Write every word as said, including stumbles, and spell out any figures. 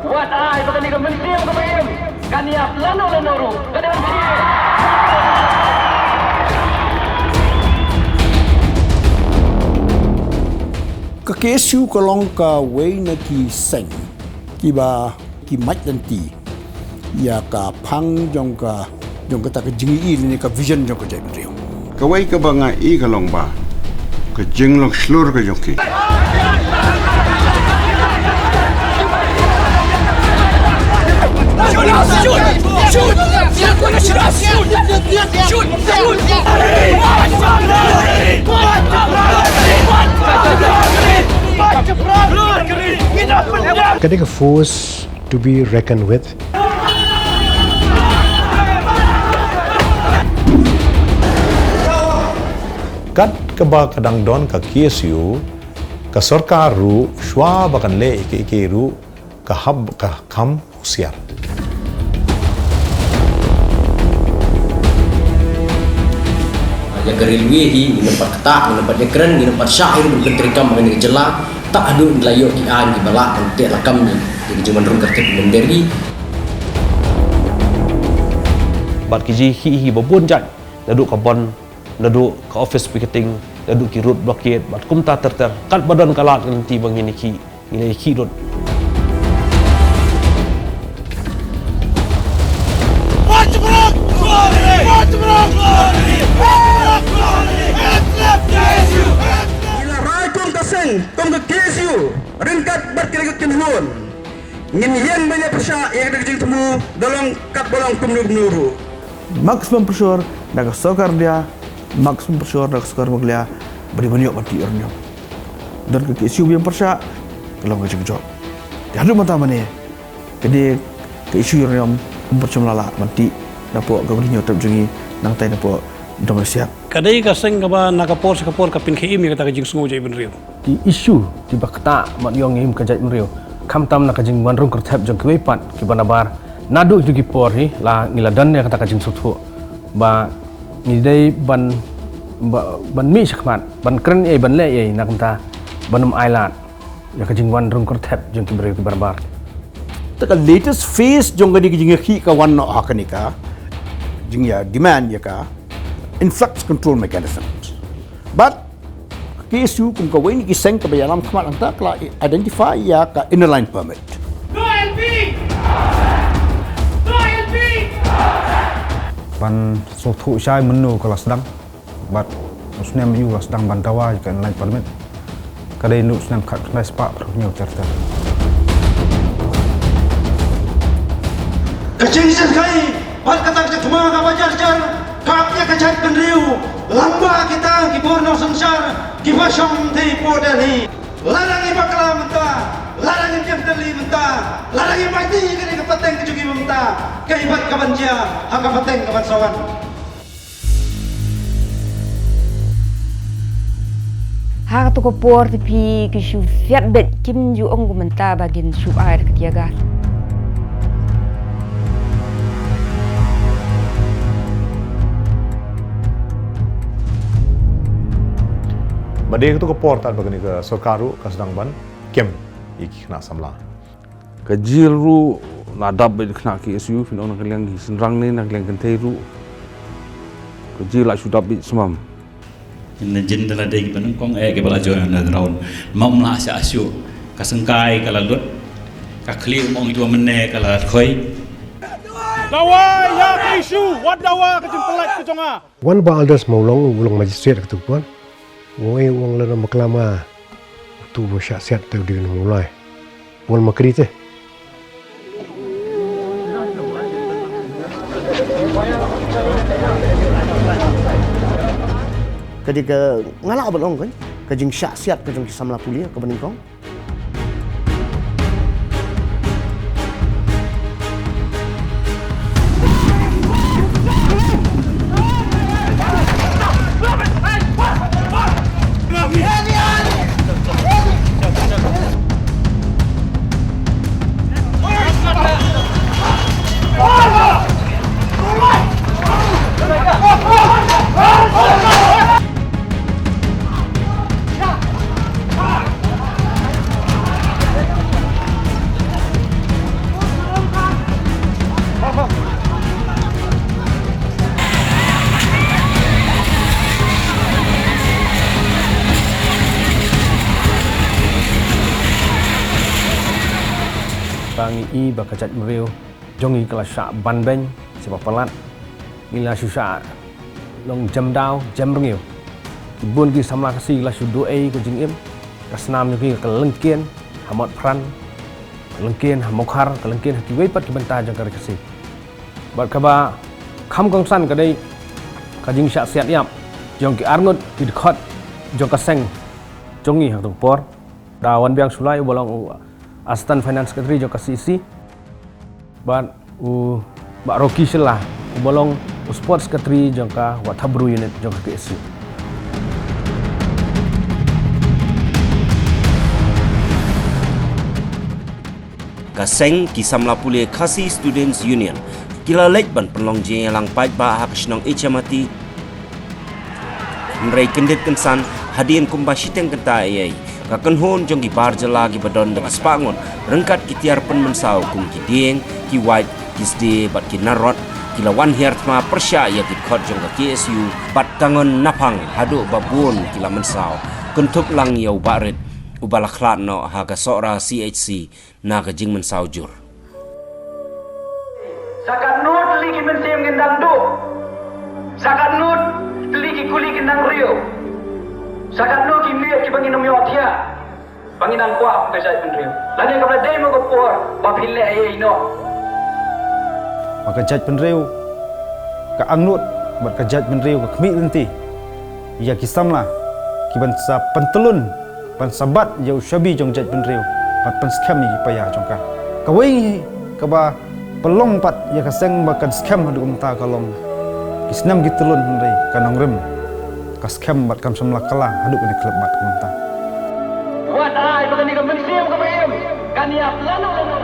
Wat ai ba kane ka mynsiem kaba im kan ïap lano lano ruh, ka dei ban Ka K S U ka long kawei na ki seng kiba ki mait lynti ïa ka phang jong ka, jong kata ka jingïohi ne ka vision jong ka jaitbynriew. Kawei kaba nga i ka long ba ka jinglong shlur ka jong ki. Ka dei ka force to be reckoned with. Kat kaba ka dang don ka K S U, ka sorkar ruh shuwa ba kan leh ïa kiei kiei ruh ka hap ka kham husiar. Ïa ka railway hi ngin ym pat ktah, ngin ym pat ïakren, ngin ym pat shah hi ruh ban pyntreikam ha kane ka jylla. Tang haduh ngi la ïoh ki aiñ kiba lah ban teh lakam ïa ka jingwan rung kyrtep mynder hi. Bad ki jingïakhih hi ba bun jait, naduh ka bond, naduh ka office picketing, naduh ki road blockade bad kumta ter ter. Katba don ka lad ka lynti ba ngin ïakhih, ngin ïakhih lut. Ngi la rai kum ka seng, kum ka K S U, ryngkat bad ki, ki kynhun. Ngin ïeng ban ïa pyrshah ïa ka jingthmu da long katba long kumno kumno ruh. Maximum pressure na ka sorkar India, maximum pressure na ka sorkar Meghalaya ba dei ban ïoh ban tih uranium. Don ka K S U ba ïeng pyrshah ka long ka jingjop. Te haduh mynta mynne ka dei ka issue uranium ym pat shym la lah ban tih napoh ka ri Hynñiewtrep jong ngi, nangtai napoh dong Asia. Ka dei ka seng kaba na ka por sha ka por ka pynkhie im ïa kata ka jingsngew jaitbynriew. Ki issue kiba ktah bad ïong im ka jaitbynriew, khamtam na ka jingwan rung kyrtep jong kiwei pat kiba nabar. Naduh kito ki por hi la ngi la don ïa kata ka jingsngewthuh ba ngi dei ban, ba, ban mih shakhmat, ban kren ei, ban leh ei, na kumta ban ym ailad ïa ka jingwan rung kyrtep jong ki briew kiba nabar. Te ka latest phase jong kane ka jingïakhih ka wan noh ha kane ka jingïa demand ïa ka influx control mechanism. Bad K S U kum kawei na ki seng kaba ïalam khmat hangta ka la identify ïa ka inner line permit. No L P! No L P! Ban sngewthuh shai mynno ka la sdang. Bad u snem aïu la sdang ban dawa ïa ka inner line permit. Ka dei naduh snem khatkhyndai spah phraphew hynñiew ter ter. Ka jingshyrkhei bad kata ka jingthmu kaba jar jar ka ap ïa ka jaitbynriew lyngba kita ki bor nongsynshar kiba shong thei hapoh Delhi. Lada ngi bakla mynta, lada ngi ïeng tylli mynta, lada ngi mait ïa kane ka pateng ka jong ngi mynta, kaei pat kaban jia ha ka pateng kaban sa wan. Ha kato ka por te phi ki shu phiat beit, kim ju ong kumta ba kin shu ai da ka tear gas. Ba dei kato ka por tad ba kane ka sorkar ruh ka sdang ban kem ïa ki khynnah samla. Ka jil ruh la dap beit khynnah K S U, phin ong na ka liang ki shynrang ne na ka liang kynthei ruh. Ka jil la shu dap beit smam. Jin jin da la dei kiba nyngkong eh kiba la join underground. Mam la sha shu ka sengkai ka la lut. Ka khlieh um ong ito mynne ka la khoi. Dawa ïa ka issue, wat dawa ka jingpyllait ka jong nga. Wan ba Aldous Mawlong u long magistrate ka tu pon. Wei wang lana maklama. Tu bo sha siat te ding nong ulai. Wal makri te. Ka dei ka nga lah ban ong kan ka jingshah siat ka jong ki samla pule ka banyngkong. Ka ngi i ba ka jaitbynriew jong ngi ka la shah ban beiñ, sha ba palat. Ngi la shu shah long jem daw, jem rngiew. Ki bun ki samla Khasi la shu duh ei ka jingim. Ka snam jong ki ka lyngkien ha Motphran, ka lyngkien ha Mawkhar, ka lyngkien ha kiwei pat ki bynta jong ka ri Khasi. Bad kaba kham kongsan ka dei ka jingshah siat ïap jong ki arngut ki dkhot jong ka seng jong ngi ha kato ka por. Da Wanbiang Shullai uba long u Assistant Finance Secretary jong ka C E C. Bad u Bah Rocky Shylla uba long u Sports Secretary jong ka Wahthapbru Unit jong ka K S U. Ka seng ki samla pule Khasi Students Union ki la leit ban pynlong jingïalang paidbah ha ka shnong Ichamati. Hynrei kyndit kynsan, hadien kumba shiteng kynta ei ei, ka kynhun jong ki bar jylla kiba don da ki spah ngut ryngkat ki tiar pynmynsaw kum ki dieng, ki wait, ki sdie bad ki narot ki la wan hiar thma pyrshah ïa ki dkhot jong ka K S U bad ka ngon naphang haduh ba bun ki la mynsaw, kynthup lang ïa u Bah Rit uba la khlad noh ha ka Sohra C H C na ka jingmynsaw jur. Sa katno tylli ki mynsiem ngin dang duh? Sa katno tylli ki kuli kin dang riew? Sa katno ki miet kiba ngin ym ïoh thiah ba ngin dang kwah kum ka jaitbynriew? Lane kaba la dei mo ka por ba phin leh ei ei noh? Ba ka jaitbynriew ka angnud bad ka jaitbynriew ka khmih lynti ïa ki samla kiban sa pyntyllun, ban sa bat ïa u shabi jong jaitbynriew bad pynskhem ïa ki paia jong ka. Kawei kaba pynlong pat ïa ka seng ba kan skhem haduh mynta ka long ki snem ki tyllun, hynrei ka nongrim ka skhem bad kam shym la kylla haduh kane ka khyllipmat mynta. Wat ai ba kane ka mynsiem kaba im kan ïa pynlong